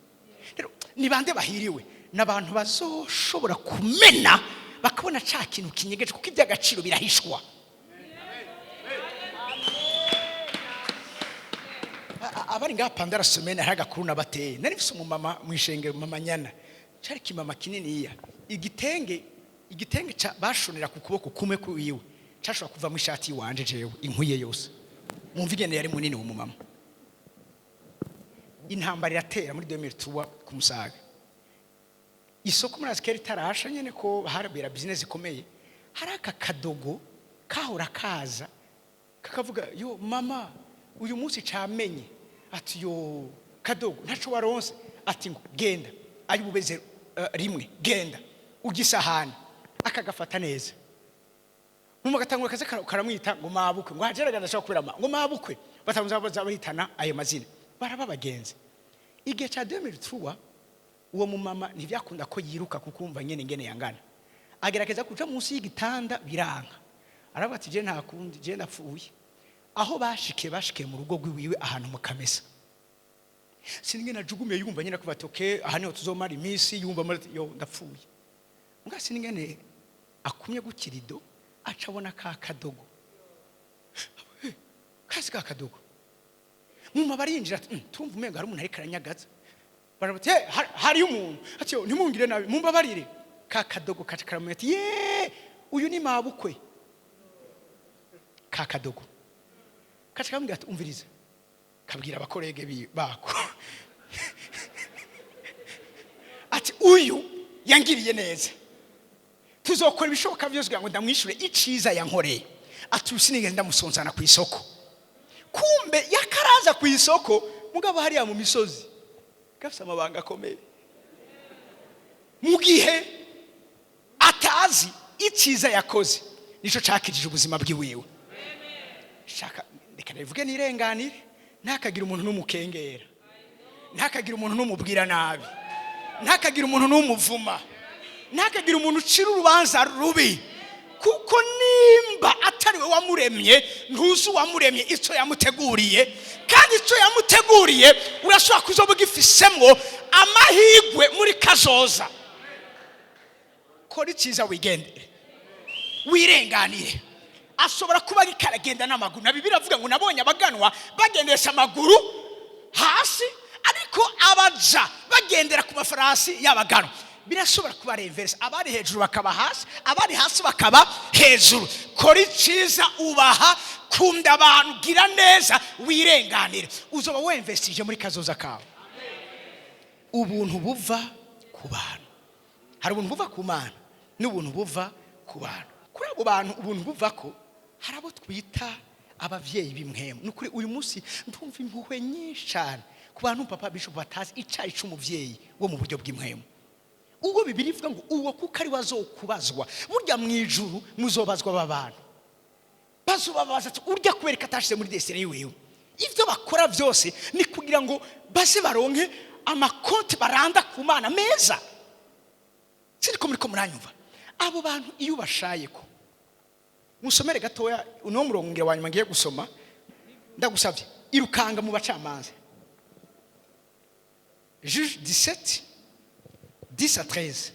Rero ni bande bahiriwe? Ni abantu bazoshobora kumena bakabona cya kintu kinyegeje, kuko iby'agaciro birahishwa. Abari ngaha pendant la semaine, hari agakuru nabateye. Nari mfise umumama mu ishengero, mama Nyana. Cari kimama kininiya. Igitenge ca bashonera ku kuboko kumwe kwiwe cashobora kuvamo ishati yiwanje jewe inkwiye yose. Mwumva ingene yari munini uwo mumama. Intambara iratera muri 2003 ku Musaga. Isoko muri asikeri itarasha nyene, ko harabera business ikomeye. Hari aka kadogo kahora kaza kakavuga: "Yo mama, uyu munsi camenye." Ati: "Yo kadogo, ntaco waronse." Ati ngo: "Genda ari bubeze rimwe, genda ugisahani." Akagafata neza mu gatangura kaza karamwita ngo mabukwe, ngo hajeragana ashobora kubera ngo mabukwe. Batanguza baza bahitana ayo mazina, baraba bagenzi. Igihe ca 2003, uwo mumama ntibyakunda ko yiruka, kuko umva nyene ingene yangana. Agerageza kuja munsi y'igitanda, biranka. Aravuga ati: "Je nta kundi, je ndapfuye." Aho bashikiye mu rugo rw'iwiwe ahantu mu Kamesa, sinige najugumiye. Yumva nyine kuva ati: "Okay, aha niho tuzomara iminsi." Yumva muri ati: "Yo, ndapfuye." Mbwa sinigene akumye gukirido, aca abona ka kadogo kasi, ka kadogo. Muma barinjira ati: "Tumva umenga hari umuntu ariko aranyagaza." Baravuga ati: "Hey, hariyo umuntu." Ati: "Yo, ntimungire nabi, mumbabarire." Ka kadogo kaca karamubwira ati: "Ye, uyu ni mabukwe." Ka kadogo kaca karamubwira ati: "Umviriza." Kabwira aba collègues bako ati: "Uyu yangiriye neza." Tuzokora ibishoboka byose kugira ngo ndamwishure iciza yankoreye. Ati uyu sinigeze ndamusonzana ku isoko. Kumbe yakaraza ku isoko, mugabo hariya mu misozi gafite amabanga akomeye, mu gihe atazi icyiza yakoze nicyo cakijije ubuzima bwiwiwe. Shaka reka ndabivuge nirenganire: ntakagira umuntu n'umukengera, ntakagira umuntu n'umubwira nabi, ntakagira umuntu n'umuvuma, ntakagira umuntu ucira urubanza rubi, kuko nimba atari we wamuremye, ntuzi uwamuremye icyo yamuteguriye. Kandi icyo yamuteguriye urashobora kuzoba ugifisemwo amahirwe muri kazoza. Kora icyiza, wigendere, wirenganire. Ashobora kuba ariko aragenda n'amaguru. Na Bibiliya avuga ngo nabonye abaganwa bagendesha amaguru hasi, ariko abaja bagendera ku mafarasi y'abaganwa. Birashobora kuba reverse, abari hejuru bakaba hasi, abari hasi bakaba hejuru. Kora icyiza, ubaha, kunda abantu, gira neza, wirenganire, uzoba wemvestije muri kazoza kawe. Ubuntu buva ku bantu. Hari ubuntu buva ku Mana n'ubuntu buva ku bantu. Kuri abo bantu ubuntu buva ko, hari abo twita ababyeyi b'impwemu. Ni ukuri, uyu munsi ndumva impuhwe nyinshi cyane ku bantu, papa bishop, batazi icyayi cy'umubyeyi wo mu buryo bw'impwemu, ubwo Bibiliya ivuga ngo uwo kuko ari we azokubazwa. Burya mu ijuru muzobazwa aba bantu, bazobabaza ati urya kubera ko atashize muri destinée yiwewe. Ibyo bakora byose ni kugira ngo baze baronke amakonti baranda ku Mana meza. Sinzi ko muri ko muranyumva. Abo bantu iyo ubashaye ko musomere gatoya uno murongo ngira wa nyuma ngiye gusoma, ndagusabye irukanga mu Bacamanza, Juge 17, 10 à 13.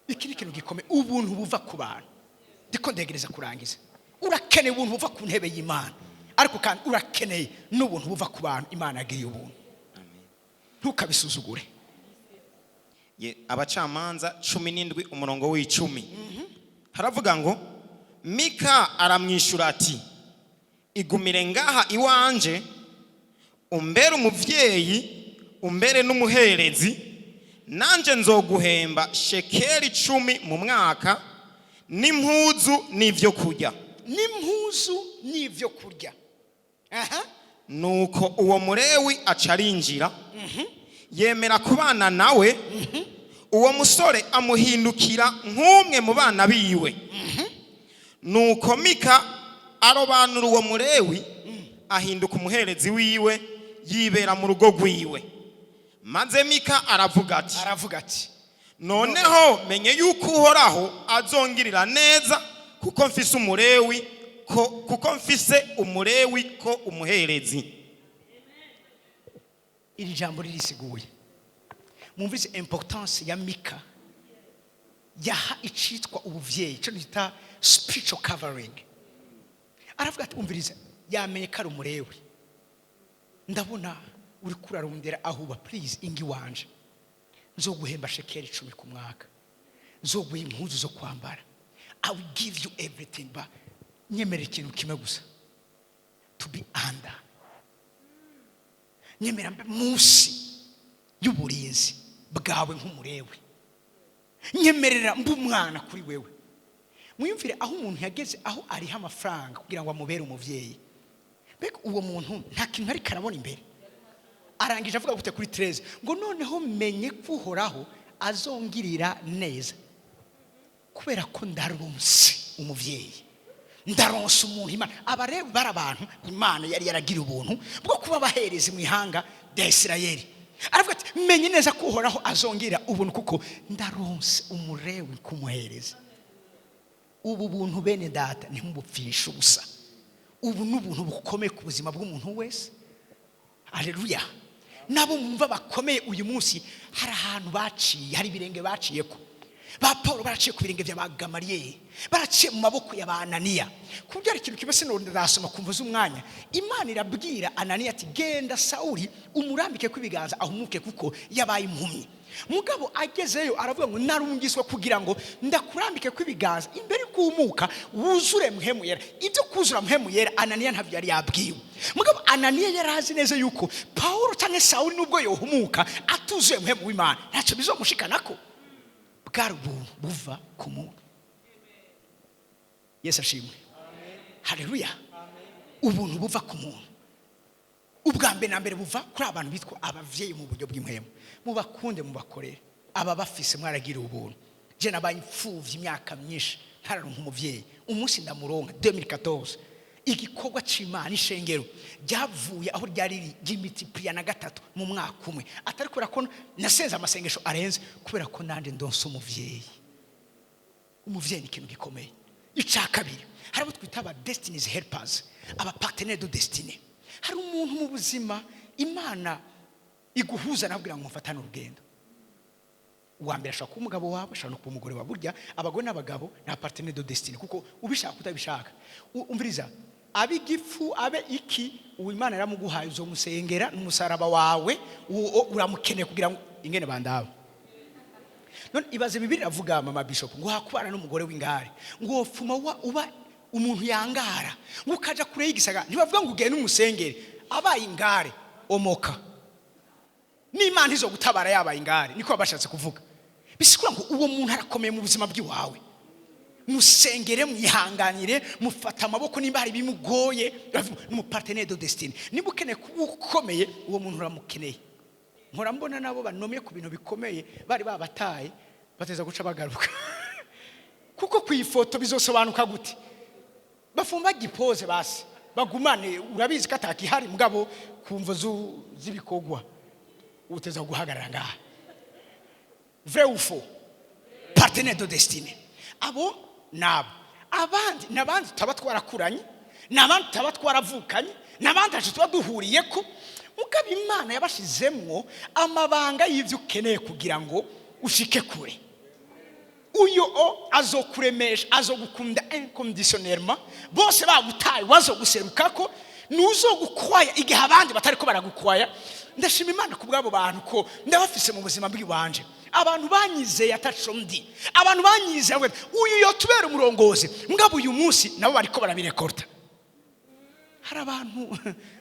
Iki ni ikintu gikomeye, ubuntu buva ku bantu. Ndiko ndegereza kurangiza. Urakeneye ubuntu buva ku ntebe y'Imana, ariko kandi urakeneye n'ubuntu buva ku bantu Imana yagiriye ubuntu. Ntukabisuzugure.
Abacamanza 17, umurongo w'10, haravuga ngo: Mika aramwishyura ati: "Igumire ngaha iwanje, umbere umubyeyi, umbere n'umuherezi, nanjye nzoguhemba shekeli 10 mu mwaka, n'impuzu n'ibyo kurya."
N'impuzu n'ibyo kurya, aha.
Nuko uwo Murewi aca arinjira, yemera kubana nawe. Uwo musore amuhindukira nk'umwe mu bana biwe. Nuko Mika arobanura uwo Murewi, ahinduka umuherezi wiwe, yibera mu rugo rwiwe. Maze Mika aravuga ati:
Aravuga ati:
"Noneho menye yuko Uhoraho azongirira neza, kuko mfise Umurewi ko, kuko mfise Umurewi ko umuherezi."
Iri jambo ririsiguye. Mwumvise importance ya Mika yaha icitwa ubuvyeyi, icyo bita spiritual covering. Aravuga ati: "Umviriza, yamenye ko ari Umurewi. Ndabona uri kurarondera aho uba, please ingi wanje, nzoguhemba shekeli 10 ku mwaka, nzoguha impuzu zo kwambara, I will give you everything, but nyemera ikintu kimwe gusa, to be under, nyemera mbe munsi y'uburinzi bwawe nk'Umurewi, nyemerera mbe umwana kuri wewe." Mwiyumvire aho umuntu yageze, aho ariha amafaranga kugira ngo amubere umubyeyi. Mbega uwo muntu nta kintu ariko arabona imbere! Arangije avuga gute kuri 13? Ngo noneho menye ko Uhoraho azongirira neza, kubera ko ndaronse umubyeyi, ndaronse umuntu Imana. Aba rero bari abantu Imana yari yaragira ubuntu bwo kuba abaherezi mu ihanga rya Isirayeli. Aravuga ati: "Menye neza ko Uhoraho azongera ubuntu, kuko ndaronse Umurewi kumuhereza." Ubu buntu, bene data, ntimubupfishe ubusa. Ubu ni ubuntu bukomeye ku buzima bw'umuntu wese. Aleluya! Nabo mwumva bakomeye uyu munsi, hari ahantu baciye, hari ibirenge baciye ko. Ba Paul baraciye ku birenge bya ba Gamariyeri, baraciye mu maboko ya ba Ananiya. Ku buryo hari ikintu kimwe sinasoma kumva z'umwanya, Imana irabwira Ananiya ati: "Genda, Sawuli umurambike ku ibiganza ahumuke, kuko yabaye impumyi." Mugabo agezeyo aravuga ngo: "Narungiswe kugira ngo ndakurambike ku ibiganza, imbere y'uko wuzure Mpwemu Yera." Ibyo kuzura Mpwemu Yera Ananiya ntabyo yari yabwiwe. Mugabo Ananiya yari azi neza yuko Paul cyangwa Sawuli, nubwo yohumuka atuzuye Mpwemu w'Imana, ntacyo bizomushikanako. Bwari ubuntu buva ku muntu. Yesu ashimwe, haleluya. Ubuntu buva ku muntu, ubwa mbere na mbere buva kuri abantu bitwa abavyeyi mu buryo bw'impwemu. Mubakunde, mubakorere, aba bafise mwaragira ubuntu. Je nabaye imfuvyi imyaka myinshi, ntararonka umuvyeyi. Umunsi ndamuronka 2014, igikorwa c'Imana, ishengero ryavuye aho ryari riri ryimultipliya na gatatu mu mwaka umwe, atari kubera ko nasenze amasengesho arenze, kubera ko nanje ndonse umuvyeyi. Umuvyeyi ni ikintu gikomeye. Icya kabiri, hari abo twita aba destinies helpers, aba partenaire de destiny. Hari umuntu mu buzima Imana iguhuza nawe kugira ngo mufatane urugendo. Uwa mbere ashobora kuba umugabo wawe, ashobora no kuba umugore wawe. Burya abagore n'abagabo ni partenaire de destiny, kuko ubishaka utabishaka, umviriza, abe igifu abe iki, uwo Imana yaramuguhaye, uzomusengera n'umusaraba wawe. Uwo uramukeneye kugira ngo ingene bandaba. None ibaze, Bibiri iravuga, mama bishop, ngo hakubana n'umugore w'ingare, ngo wofuma uba umuntu yangara, ngo ukaja kure y'igisagara. Ntibavuga ngo ugende umusengere. Abaye ingare, omoka, n'Imana izo gutabara yabaye ingare. Niko bashatse kuvuga. Bisigura ngo uwo muntu arakomeye mu buzima bw'iwawe. Musengere, mwihanganire, mufate amaboko nimba hari ibimugoye. Ni umupartenaire de destiny. Niba ukeneye kuba ukomeye, uwo muntu uramukeneye. Mpora mbona nabo banomye ku bintu bikomeye bari babataye, bateza guca bagaruka, kuko ku ifoto bizosobanuka gute? Bafumba gipoze basi bagumane. Urabizi ko atakihari, mugabo ku mvo z'ibikorwa uteza guhagarara ngaha. Vrai ou faux? Partenaire de destiny, abo nabo. Abandi n'abandi tutaba twarakuranye, n'abandi tutaba twaravukanye, n'abandi tacu tuba duhuriye ko, mugabo Imana yabashizemwo amabanga y'ibyo ukeneye kugira ngo ushike kure. Uyo o azokuremesha, azogukunda inconditionnellement. Bose bagutaye, wazoguserukako, nuzogukwaya igihe abandi batariko baragukwaya. Ndashima Imana ku bw'abo bantu, ko ndabafise mu buzima bw'iwanje. Abantu banyizeye ataco ndi, abantu banyizeye bavuga ati, uyu yotubera umurongozi, mugabo uyu munsi nabo bariko barabirekorta. Hari abantu,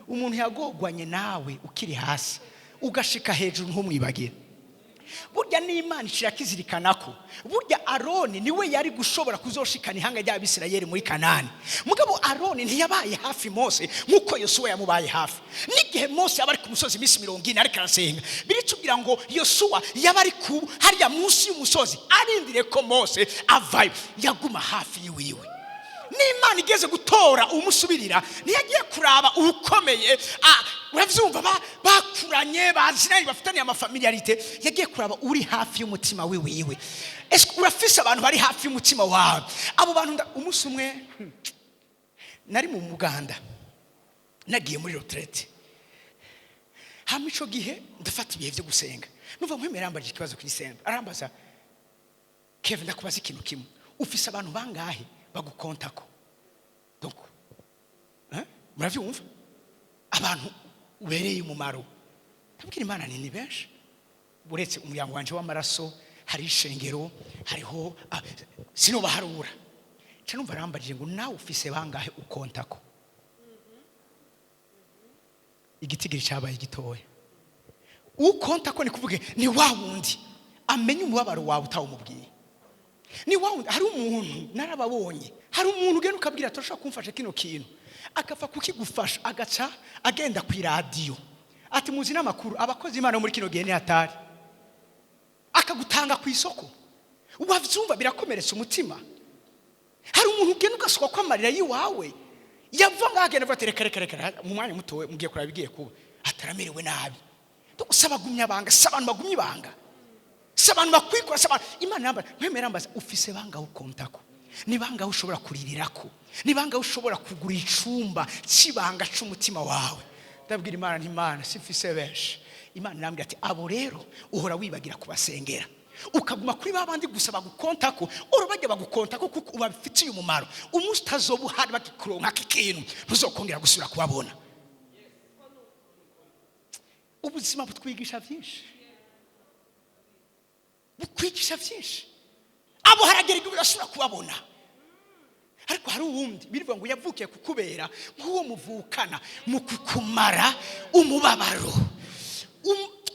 umuntu yagogwanye nawe ukiri hasi, ugashika hejuru, ntumwibagire. Burya n'Imana ishira kizirikana ko burya Aroni niwe yari gushobora kuzoshikana ihanga ry'Abisirayeli muri Kanani, mugabo Aroni ntiyabaye hafi Mose nk'uko Yosuwa yamubaye hafi. N'igihe Mose yaba ari ku musozi iminsi 40 ariko arasenga, biricubwira ngo Yosuwa yaba ari ku hariya munsi y'umusozi arindiriye ko Mose avayo. Yaguma hafi yiwiwe. N'Imana igeze gutora umusubirira, ntiyagiye kuraba ukomeye, urabyumva, bakuranye, bazinanye, bafitaniye amafamiliarité. Yagiye kuraba uri hafi y'umutima wiwiwe. Ese urafise abantu bari hafi y'umutima wawe? Abo bantu umunsi umwe nari mu muganda, nagiye muri retraite. Hama ico gihe ndafata ibihe byo gusenga. Numva nkwemera, yambajije ikibazo kuri simple, arambaza: "Kevin, ndakubaza ikintu kimwe. Ufise abantu bangahe bagukontako?" Donc, hein? Muravyumva, abantu ubereye umumaro. Ndabwira Imana ni benshi. Uretse umuryango wanje w'amaraso, hari ishengero, hariho sinobaharura. Nca numva arambajije ngo: "Nawe ufise bangahe ukontako?" Igitigiri cyabaye gitoya. Ukontako ni kuvuge ni wa wundi amenya umubabaro wawe utawumubwiye, ni wa wundi. Hari umuntu, narababonye, hari umuntu ugenda ukabwira: "Turashobora kumfasha kino kintu?" Akapfa kukigufasha, agaca agenda ku iradiyo ati: "Muzi n'amakuru, abakozi Imana muri kino gihe ni hatari." Akagutanga ku isoko. Wabyumva birakomeretsa umutima. Hari umuntu ugenda ugasuka ko amarira y'iwawe, yava ngaho agenda avuga ati: "Reka, reka, reka, mu mwanya muto mugiye kureba ibigiye kuba." Ataramerewe nabi. Si abagumya banga, si abantu bagumya ibanga, si abantu bakwikora, si abantu Imana yambaza. Nkwemera mbaza: ufise bangahe ukontako? Ni bangahe ushobora kuririrako? Ni bangahe ushobora kugura icumba cy'ibanga c'umutima wawe? Ndabwira Imana nti: "Imana, simfise benshi." Imana irambwira ati: "Abo rero uhora wibagira kubasengera, ukaguma kuri ba bandi gusa bagukontako. Oro bajya bagukontako kuko ubafitiye umumaro. Umunsi utazoba uhari bakikuronkako ikintu, ntuzokongera gusubira kubabona." Ubuzima butwigisha byinshi, bukwigisha byinshi. Abo haragera igihe udashobora kubabona, ariko hari uwundi birivuga ngo yavukiye kukubera nk'uwo muvukana mu kukumara umubabaro.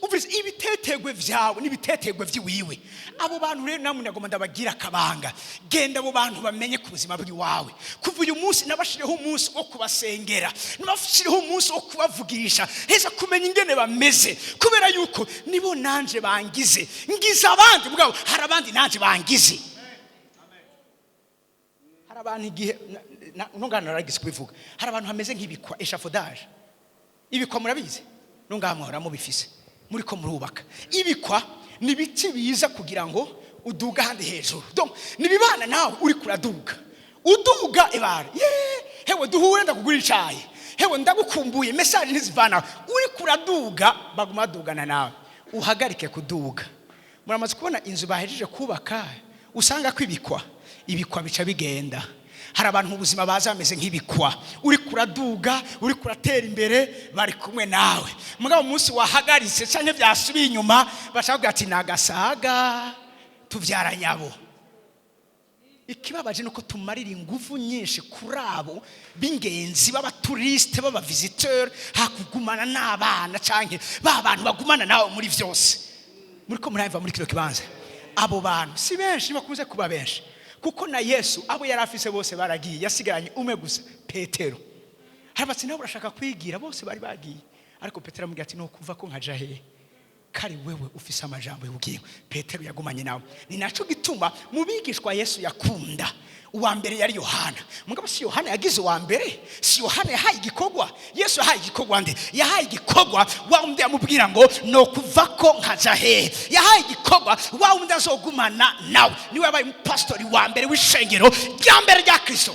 Umvise, ibitetegwe vyawe n'ibitetegwe vy'iwiwe. Abo bantu rero namwe nagomba ndabagira akabanga. Genda abo bantu bamenye ku buzima bw'iwawe. Kuva uyu munsi nabashiriyeho umunsi wo kubasengera, nabashiriyeho umunsi wo kubavugisha, heza kumenya ingene bameze, kubera yuko nibo nanje bangize. Ngize abandi, mugabo hari abandi nanje bangize. Hari abantu igihe ntungana naragize kubivuga, hari abantu bameze nk'ibikwa, échafaudage. Ibikwa murabizi, nungaha mwahora mubifise muri ko murubaka. Ibikwa ni ibiti biza kugira ngo uduga ahandi hejuru. Donc nibibana nawe uri kuraduga, uduga ebara ye, hewe duhure, ndakugura icayi, hewe ndagukumbuye. Message ntizivana. Uri kuraduga, baguma badugana nawe. Uhagarike kuduga. Muramaze kubona inzu bahejeje kubaka, usanga ko ibikwa, ibikwa bica bigenda. Hari abantu mu buzima baza bameze nk'ibikwa. Uri kuraduga, uri kuratera imbere, bari kumwe nawe. Mugabo umunsi wahagaritse cyangwa byasubiye inyuma, bashaka kuvuga ati nagasaga tubyaranye abo. Ikibabaje ni uko tumarira ingufu nyinshi kuri abo b'ingenzi, b'abatouristes, b'abavisiteurs, hakugumana n'abana cyangwa ba bantu bagumana nawe muri byose. Muri ko murayumva muri kino kibanza? Abo bantu si benshi, bakunze kuba benshi, kuko na Yesu abo yari afise bose baragiye, yasigaranye umwe gusa, Petero. Harabatse nawe urashaka kwigira, bose bari bagiye, ariko Petero amubwira ati: "Nokuva ko nkaja hehe kari wewe ufise amajambo y'ubugingo?" Petero yagumanye nawe. Ni naco gituma mu bigishwa Yesu yakunda, uwa mbere yari Yohana. Mugabo si Yohana yagize uwa mbere, si Yohana yahaye igikorwa. Yesu yahaye igikorwa nde? Yahaye igikorwa wa wundi yamubwira ngo: "No kuva ko nkaja hehe?" Yahaye igikorwa wa wundi azogumana nawe. Niwe yabaye umupasitori wa mbere w'ishengero rya mbere rya Kristo.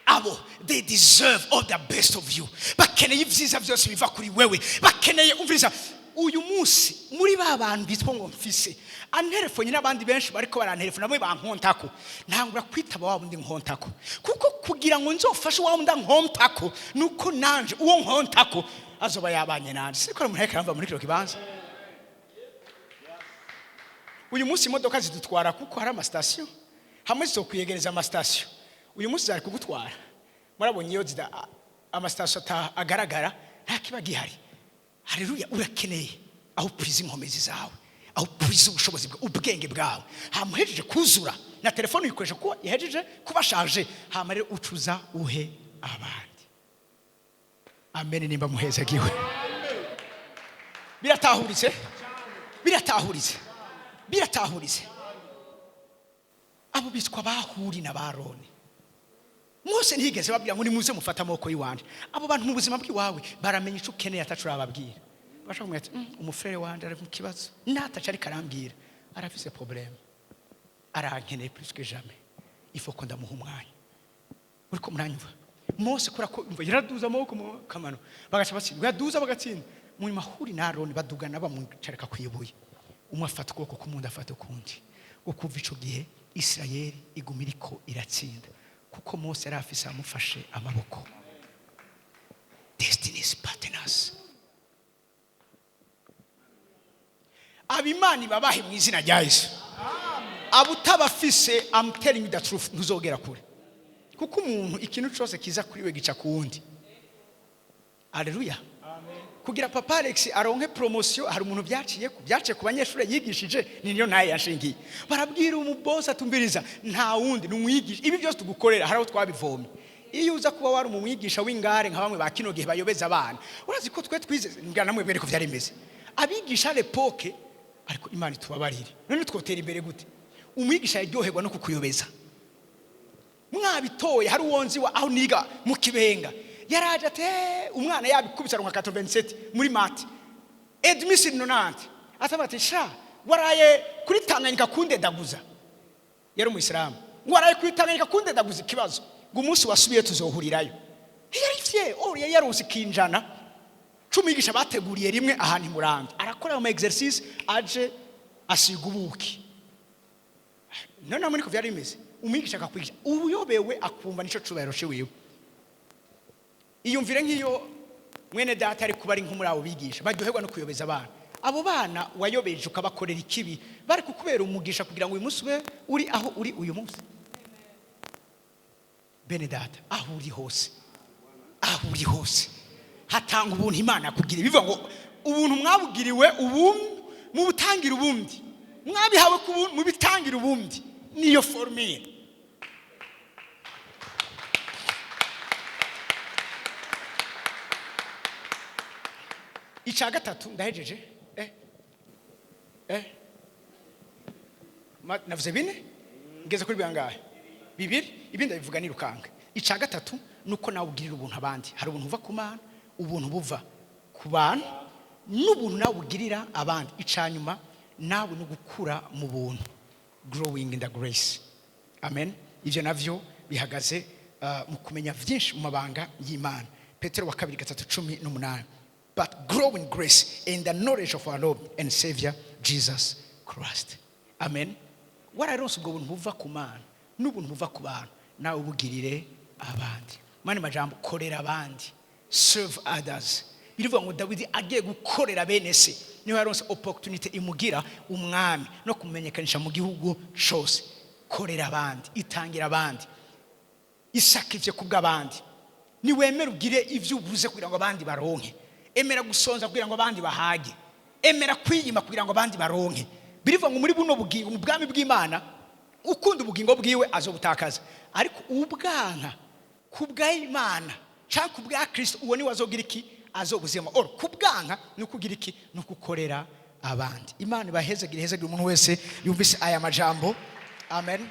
Abo they deserve all the best of you. Bakeneye ibyiza byose biva kuri wewe. Bakeneye, umviriza, uyu munsi muri ba bantu bitwa ngo mfise anterefonye n'abandi benshi bariko baranterefona, bamwe bankontako, ntangura kwitaba wa wundi nkontako, kuko kugira ngo nzofashe wa wundi nkontako nuko nanje uwo nkontako azoba yabanye nanje. Siko umuntu ariko aramva muri kino kibanza? Uyu munsi imodoka zidutwara kuko hari amasitasiyo. Hamwe zizokwiyegereza amasitasiyo, uyu munsi zari kugutwara. Murabonye iyo zida amasitasiyo agaragara, nta kiba gihari. Haleluya! Urakeneye aho upwiza inkomezi zawe, aho upwiza ubushobozi bwawe, ubwenge bwawe. Hamuhejeje kuzura na telefone uyikoresha kuko yahejeje kuba chargé. Hama rero ucuza uhe abandi. Amen. Nimba muhezagiwe, biratahuritse, biratahuritse, biratahuritse. Abo bitwa Bahuri na Baroni, Mose ntiyigeze babwira ngo nimuze mufate amaboko y'iwanje. Abo bantu mu buzima bw'iwawe baramenya icyo ukeneye atacu urababwira. Bashaka kumenya ati: Umufrère wanje ari mu kibazo, nataca ariko arambwira, arafise problème, arankeneye plus que jamais, il faut ko ndamuha umwanya." Uriko muranyumva? Mose kubera ko umva yaraduza amaboko mu kamano, bagaca batsindwa, yaduza bagatsinda. Mu mahuri na Aroni badugana, bamwicarika ku ibuye, umwe afata ukuboko k'umundi, afata ukundi. Ngo kuva ico gihe Isirayeli iguma iriko iratsinda, kuko Mose yari afise amufashe amaboko. Destinies partners, abimana ibabahe mu izina rya Yesu. Abo utabafise, I'm telling you the truth, ntuzogera kure, kuko umuntu ikintu cyose kiza kuri we gica ku wundi. Aleluya! Kugira Papa Alex aronke promotion, hari umuntu byaciye ku byaciye ku banyeshuri yigishije. Ni niyo ntaye yashingiye, barabwira umubosi atumviriza, nta wundi ni umwigisha. Ibi byose tugukorera hari aho twabivomye. Iyo uza kuba wari umwigisha w'ingare nka bamwe ba kino gihe bayobeza abana, urazi ko twe twize mbwira namwe bereko byari bimeze abigisha l'époque. Ariko Imana itubabarire, none twotera imbere gute? Umwigisha yaryoherwa no kukuyobeza mwabitoye. Hari uwo nzi wa aho niga mu Kibenga, yaraje ati: "Eh, umwana yabikubise aronka 87 muri maths, et demi sur 90." Ataba ati: "Sha, waraye kuri Tanganyika kundedaguza." Yari umuyisilamu. Ngo: "Waraye kuri Tanganyika kundedaguza ikibazo, ngo umunsi wasubiye tuzohurirayo." Yari fye oh, yari yaronse ikinjana c'umwigisha bateguriye rimwe ahantu imurambi, arakora ama exercice, aje asiga ubuki. None muri ko vyari bimeze, umwigisha akakwigisha uyobewe, akumva nico cubahiro ciwiwe. Iyumvire nk'iyo mwene data ari kuba ari nko muri abo bigisha baryoherwa no kuyobeza abana. Abo bana wayobeje ukabakorera ikibi bari kukubera umugisha kugira ngo uyu munsi ube uri aho uri uyu munsi. Bene data, aho uri hose, aho uri hose, hatanga ubuntu Imana kugira bivuga ngo Ubuntu mwabugiriwe ubumwe, mubutangira ubundi. Mwabihawe ku buntu, mubitangira ubundi. Niyo formule. Icya gatatu, ndahejeje. Navuze bine, ngeze kuri bangahe? Bibiri. Ibindi ndabivuga nirukanga. Icya gatatu ni uko nawe ugirira ubuntu abandi. Hari ubuntu buva ku Mana, ubuntu buva ku bantu, n'ubuntu nawe ugirira abandi. Icya nyuma nawe ni ugukura mu buntu, growing in the grace. Amen. Ibyo navyo bihagaze mu kumenya byinshi mu mabanga y'Imana. Petero wa kabiri 3:18: "But grow in grace and the knowledge of our Lord and Savior Jesus Christ." Amen. Wararonse ubwo buntu buva ku Mana n'ubuntu buva ku bantu, nawe ubugirire abandi. Mani majambo, korera abandi, serve others. Birivuga ngo Dawidi agiye gukorera bene se, niho yaronse opportunity imugira umwami no kumenyekanisha mu gihugu cose. Korera abandi, itangira abandi, isaka ivyo kubw'abandi. Niwemera ugire ivyo ubuze kugira ngo abandi baronke. Emera gusonza kugira ngo abandi bahage. Emera kwiyima kugira ngo abandi baronke. Birivuga ngo muri buno bugingo, mu bwami bw'Imana, ukunda ubugingo bwiwe azobutakaza, ariko ubwanka ku bw'Imana cyangwa ku bwa Kristo, uwo niwe azogira iki? Azobuzima. Or kubwanka ni ukugira iki? Ni ukukorera abandi. Imana ibahezagire, ihezagire umuntu wese yumvise aya majambo. Amen.